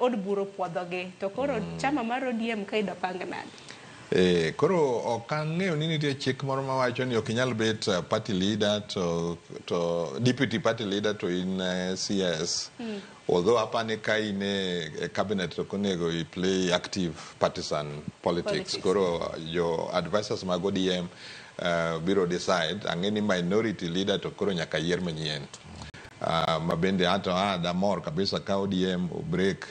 Od bura opuodhogi to koro chama mar ODM ka idwa pang nade? Koro ok ang'eyo ni nitie chik moro mawacho ni ok inyal bet party leader to deputy party leader to in CS. Although apani ka in e cabinet to ok onego i play active partisan politics. Politics. Koro jo advisors mag ODM biro decide. Ang'e ni minority leader to koro nyaka yier manyien. Ma bende ato damor kabisa ka ODM o break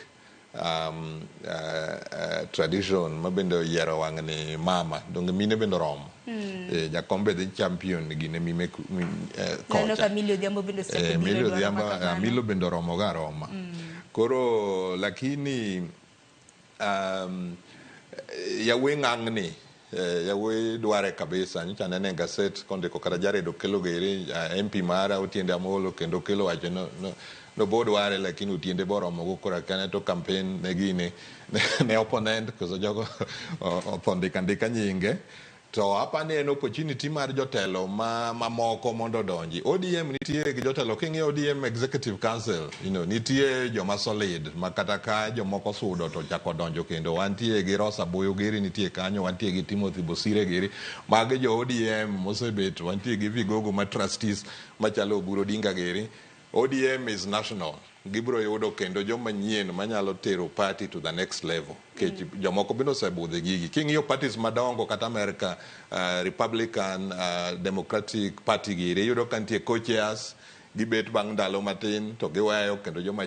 tradition ma bende oyiero wang' ni mama donge mine bende oromo. Jakom be dhi champion gine mime Neno kocha. Ka Millie Odhiambo bende osechako biro Millie e dwaro Odhiambo ma kamano. Milo bende oromo ga aroma. Koro lakini yawuoyi ng'ang'ni, yawuoyi dware kabisa. Nyocha aneno e gaset kondiko kata Jared Okello geri, MP mara Otiende Amolo kendo Okello wacho no, no dware, lakini Otiende boromo go. Koro akia to campaign ne gini ne opponent koso jogo otho ndika ndika nyinge. To apani en opportunity mar jotelo ma mamoko mondo odonji. ODM nitie gi jotelo. King'iyo ODM Executive Council, nitie joma solid ma kata ka jomoko sudo to chako donjo kendo. Wantie gi Rosa Buyo giri nitie kanyo, wantie gi Timothy Bosire giri. Magi jo ODM mosebet, wantie gi vigogo ma trustees machalo Oburu Odinga giri. ODM is national. Gibiro yudo kendo joma nyien manyalo tero party to the next level. Kech jomoko bende osebudho e gigi. King'iyo parties madongo kata America, Republican, Democratic Party giri, iyudo ka nitie co-chairs, gibet bang' ndalo matin to giweyo kendo joma